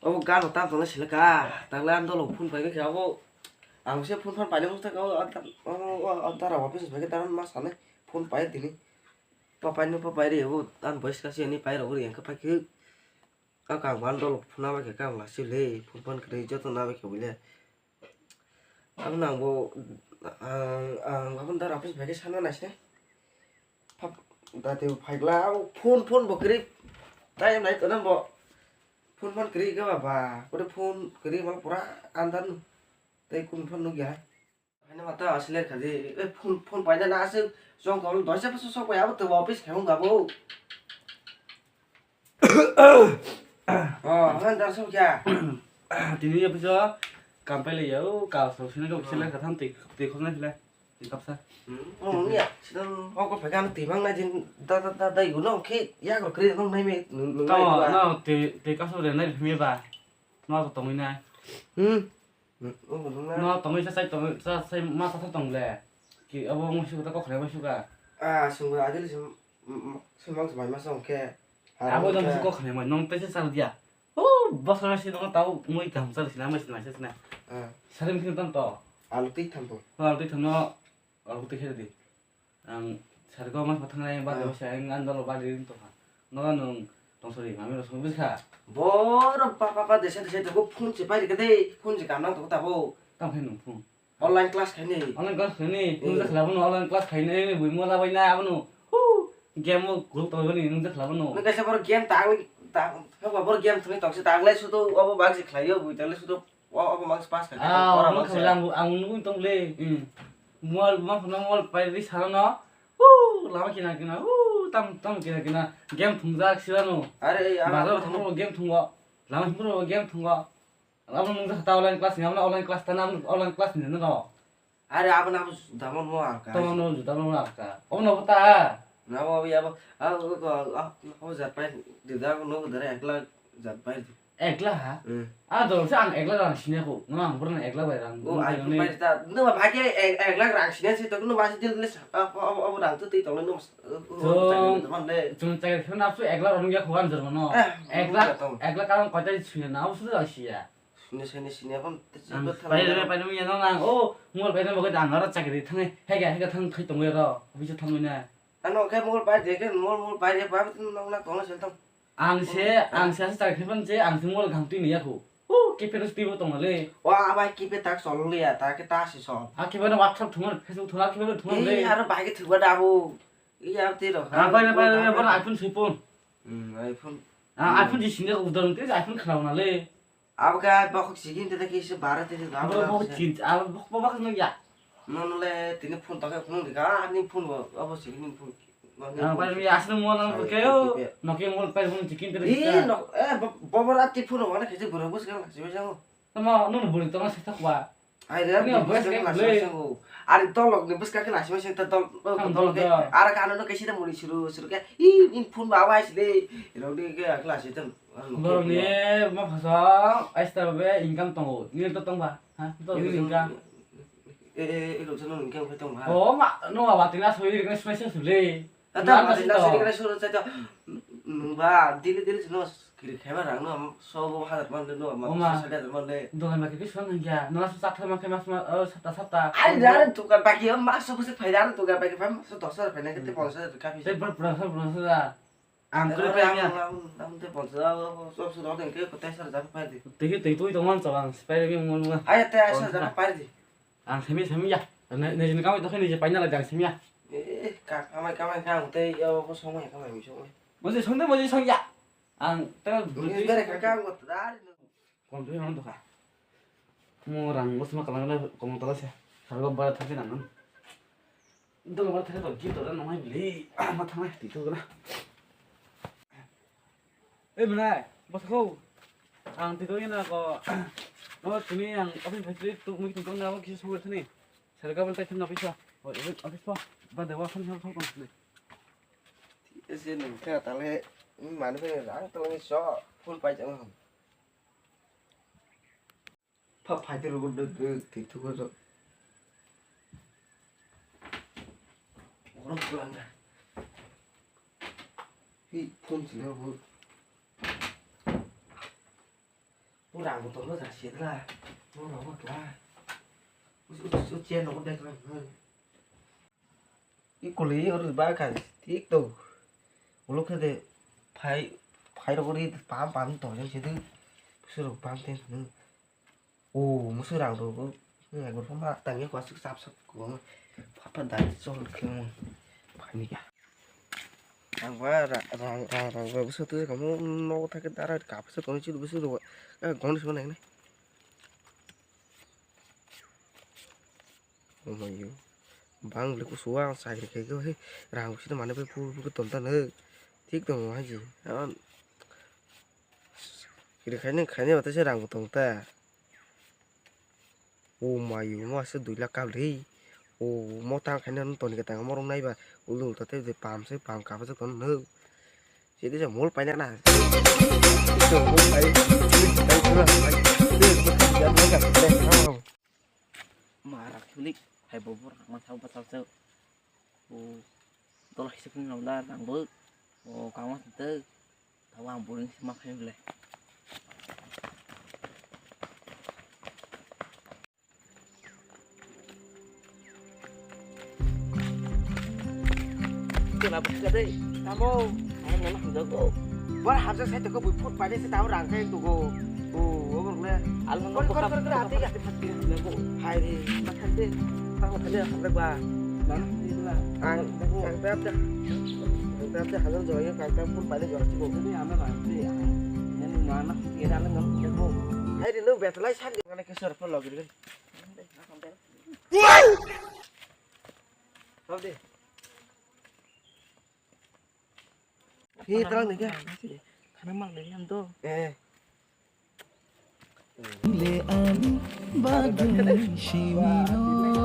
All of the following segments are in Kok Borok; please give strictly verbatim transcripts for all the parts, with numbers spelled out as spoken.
Obo gano tam tongna sila ka. Tangla ang dolo phone pai khe abo. Ang se phone phan paina musta ka o anta o anta ra office bai khe taran ma sane phone pai tini. Pa pai no pa pai re o an voice ka se ni pai ro ri ang ka pai khe. Ka kang ban dolo phone na bai khe kang la sile phone phan kre joto na bai khe bile. Ang nang bo ang ang abon dar office bai khe sana nai se. Phap, dati phaikla, phone, phone bo kwrwi. Time nai tona bo. Phone, phone kwrwi ga ba, ba. Kore phone kwrwi mal pura andar nu. Tei kun phone nugya. Haina mata asle khaji. E phone, phone paina na asuk. Jong kol doisa pasu sok ya, abo to office khaung ga bo. Oh, han dar sok ya. Tini office o kam pai le ya, o ka sok sini ko sila ka tham tei, tei khosna sila. Kapsa. Hmm, oh, ya, sila, oh, ko pegang twi mang na jin, da, da, da, da, yuno, khe, ya, ko kre, nong nai me, nung, nung nai Tamo, ba. No, twi, twi kapsa de nai me ba. No, to tongwi nai. Hmm. Hmm, oh, nung nai. No, tongwi sa sai, tongwi sa sai, ma sa sa tong le. Ki, abo mo suka, ko khre mo suka. Ah, sungwa, adil sim, mm, mm, simang smai ma song khe. Abo Haram dong khe. Ko khre mo, nong te sa sa dia. Oh, bosra si nong tau, mui kam sa sila, mai sila, sila. Ah. Sari mungkin tong to. Alu twi thambo. Alu twi thamno. Oro twi khe di. Ang sarikgo mas ma thangnai ba Ah. Debo se ang andalo ba ri to kha. No nung tong sori mami ro song bwsa. Borok pa pa pa desa desa to phone se pai rikha de phone se kamna to tabo. Tam khe nung phone. Online class khaini. Online class khaini. Hmm. Nung jak labo no online class khaini bui mo labai na abono. Hu. Game mo group to ni nung jak labo no. Nung kaisa bor game ta ta ha bor game thani tong se ta anglai sudo obo bag se khlaio bui ta le sudo. O, obo max pass kha, Ah, ora obo max kha, ya. Ang, ang nugwi tong le. Hmm. Mol, ma phano mol pai ri sala no. Hu, lama kina kina, hu, tam, tam kina kina. Game thungjak sila no. Are, ei, ang Bazar ang thangbo game thungbo. Lama himro game thungbo. Lama nung jata online class ni, online class ta nam, online class ni no. Are, abo na abo damon mo ang ka. Tamo no juta no ang ka. Obo no ta. Na bo ya bo. Ah, o, o, ah, o jat pai. Dida no dare ekla jat pai. Ekla ha? Hmm. Ah, dol sa ang ekla rang sini aku. No ang pura ekla bai rang. Oh, ai pun pai ta. No ba ke ek-, ekla rang sini si to no ba si dil lis. Ah, oh, oh, oh, rang tu ti to no. Jong, jong cakri khna su ekla rong ya khuan jer mano. Eh, ekla, ekla karon koi ta sini na u su rang sia. Sini sini sini apa? Ang pai re pai re ya no nang. Oh, mol pai re mo ke dang aro cakri thang. Hega hega thang khai tong ro. Bisa thang na. Ano khe mol pai de khe mol mol pai de ba nong na tong sel tong. Ang se, ang se asa chakri phan se, ang se mol gam twi ni yakho. Oh, kipe ro twi bo tong le. Wa bai kipe tak sol le ya, ta ke ta si sol. A kipe no WhatsApp thumar, Facebook thumar, kipe no thumar le. Eh, aro bai ke thuba da bo. Iya te ro. Ah, pai re pai re, pai re, iPhone sui pon. Hmm, iPhone. Ah, iPhone di sini ko udon te iPhone khraw na le. Abo khe bokhok sigin te khe se bara te se Abo abo bokhok se. Chin, abo bokhok bokhok no ya. No no le tini phone ta khe phone di ka ani phone bo abo sigin phone. Ah, pai mi asli mo nang ke yo. No ke mo pai phone chicken te. Ih no eh bo bo ati phone wala khe se boro bus ka se jango. Tamo no no bori tamo se thakwa. Ai re ni bus ka la se jango. Ari tolok ni bus ka la se se ta tol tol ke. Ara ka no ke sida muri suru suru ke. Ih in phone ba wai se de. Ro de ke la se tam. Borok ni ma phasa aista be income tongo. Nil to tongba. Ha? To nil income. Eh, eh, eh, rok jano income khe tongba. Oh, ma, no, ma, batina soi rikna soi se sule. Ata ma batina soi rikna soi se to. Nungba, dili dili sino kiri khema rang no, so bo hazar man no, ma, so sade hazar man le. Dogan ma kiri soi nang ya. No, so sakha ma khema ma, oh, sapta sapta. Ai, dare tukar baki, ma, so buse phai dare tukar baki, ma, so dos hazar phai na kete ponchas hazar kapi. Te bor pura sa pura sa. Ang kore pai ya. Ang te ponchas, so so dok deng ke kotai sar jam pai di. Tei tei tui tong man chawang, pai ri mung mung. Ai te ai sar jam pai di. Ang semi semi ya. Ne ne jin kamai to khani je pai na la jang semi ya. Eh, ka kamai kamai ka ang te ya ko song ya kamai mi song. Mo je song de mo je song ya. Ang te. Ni gare ka ka ang ko dari. Kom twi mano doka. Mo rang bo sima kalang le kom tala se. Sargo bara thake nang. Dong bara thake to gift to nang mai bili. Ma thang ti to na. Eh, mwnai, bwsakho. Ang tito yena ko. No, tini ang office bhai tu mui tu na kisa song thani. Sargo bara thake na office. O office pa. Ba de wa khan thang thang thang. Ese nung kha tale mani pe rang tale so full pai jang. Pha phai te rogo dwk dwk twi thugo rok. Borok bwlanga. Hi phone sina bo. Rang bo tongma ja sedla. Mo rang bo tla. Us, us, us, chair no dek lang. Ikuli ori ba kha tik to. Ulo khe de phai, phai rok ori pam pam to jang sedu. Suru pam ten. O musu rang rok. Nang gur pama tang ya kwasuk sap sap ko. Papa dai chol khe mo. Phani ya. Ang ba ra-, rang, rang, rang, rang, busu tu kamu no thake dara kap se kono chiru busu tu. Eh, gong ni sima nang ne. Oh my you. Bang le kusuwa ang sakri khai ko he. Rang busu tu mane pe pu pu ton tan he. Thik tong hai ji. Kiri khai ne khai ne bata se rang tong ta. O mayu, mo ase dui lakh kap rei. O mo tang khaina no toni ka tang mo rong nai ba. Ulta ulta te je pam se pam kap se kon no. Sidi je mol paina na. Mol pai. Mara kilik hai bo bor ma thau ba thau se. O dol hai se kun la rang bo. O kama te. Tawang buring sima khai le. Kena buka deh. Tamo. Ayam mana hamjak ko. Bar hamjak saya teko bui phut pai se tamo rang kai tu go. O, o bor le. Al mana kor kor kor kor ati ka. Hai re. Makan deh. Tamo kene hamjak ba. Mana hamjak ba. Ang, ang tap dah. Ang tap dah hamjak jawai ang tap phut pai jawai sih go. Ini ama ba. Ini mana? Ini dalam mana? Hai re no betlai san. Mana ke sor pun lagi. Hop de. Hi, terang ni ke? Khana mang ni am to. Eh. Le ani bagwi shimiro.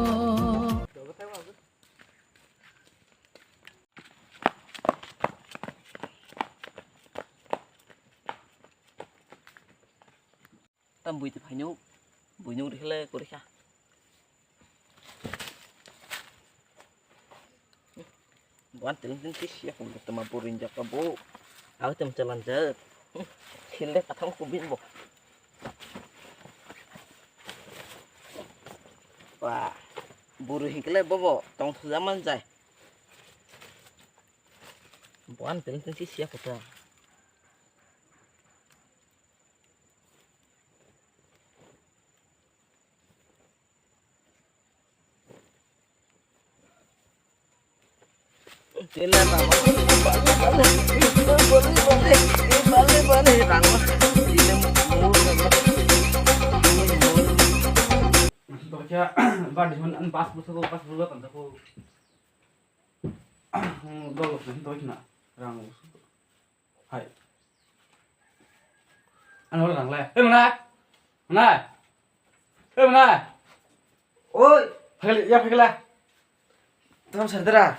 Tam bui te phaino, buino rikhle korikha. Buan teleng teleng kis ya, kung tama burin jak ka bu. Aku tem jalan jer. Sile kathang kubin bo. Wah, buru hingkle bobo, tong thujaman jai. Buan teleng teleng kis ya kota. Dokya, bandi hon an bas busa ko, bas busa kan ko. Dolo kan dokya na rang. Hai. Ano rang le. Eh, mana? Mana? Eh, mana? Oi. Phagli, ya phagla. Tam sardara.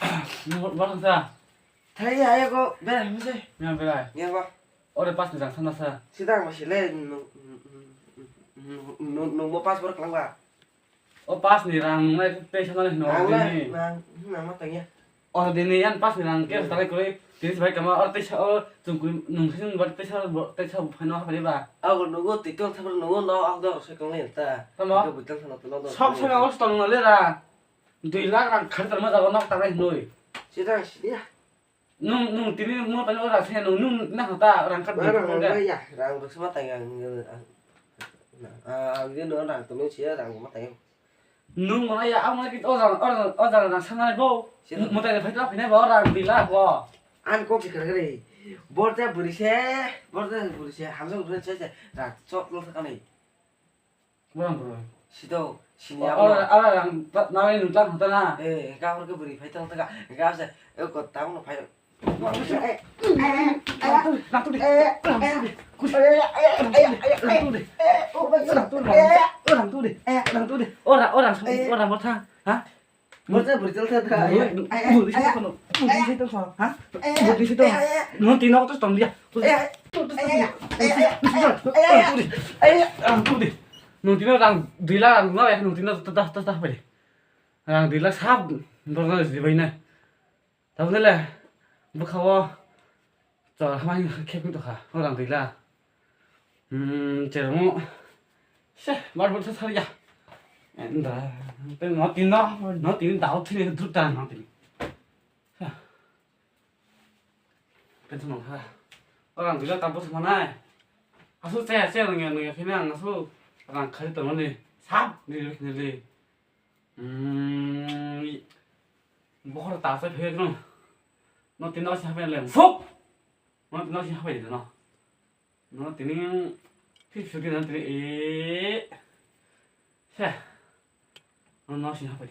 Ni ba thang sa. Thai ya ya ko bera him se. Ya bera. Ya ba. Ore pas ni jang sana sa. Sidang ba sile. Nung mo pas bor klang ba. O pas ni rang nai tei sana no. Ang le nang nang ma tang ya. O dini yan pas ni rang ke tare koi tini bai kama o tei sa o chung kui nung sin ba tei sa tei sa phano ha ba. Ago nugo tikon thabar nugo no ang do se kong ta. Tamo. Ko butal thana to no. Sok sega os tong na le ra. Dui lakh rang khar tar ma jago nok ta nai noi. Sidang siya. Nung nung tini mo tani ora se nung nung na hata rang khar. Rang rang ya rang rang sama tang ang. Ah, ang dia no rang to no siya rang ma tang. Nung mana ya, ang mana kita orang, orang, orang nak sana bo. Siapa? Mau tanya, "Fight apa ini, bo?" Orang bilang, "Bo." An kok kira kira. Borja buri se, borja buri se, hamsa buri se, se, rak, sok lo sakani. Orang bro. Situ, sini apa? Orang, orang yang nawai nung tang hotel na. Eh, kau orang ke buri fight tang tega, kau se, eh, kau tahu no fight. Ora, ora, ora, ora, ora, ora, ha? Ora, ora, ora, ora, ha? Nung tino to tong dia. Nung tino rang dui lakh rang no ya, nung tino ta ta ta pai. Rang dui lakh sab, borno jibai na. Tabuk le bwkha o chwla hamai khe phung tongkha, o rang dui lakh. Hmm, cherung. Se, bar bar sa ya. Enda, te no tin no, no tin dao thini druta no tin. Pension nang ha. Orang dula tampus manai. Asu che che nang ya nang ya khina ang asu. Rang khari to ni. Sab ni ni ni. Hmm. Bohor ta se phe no. No tin no sa phe le. Fuk. No tin no sa phe no. No tini fifty no tini e. Se. No no si hapai.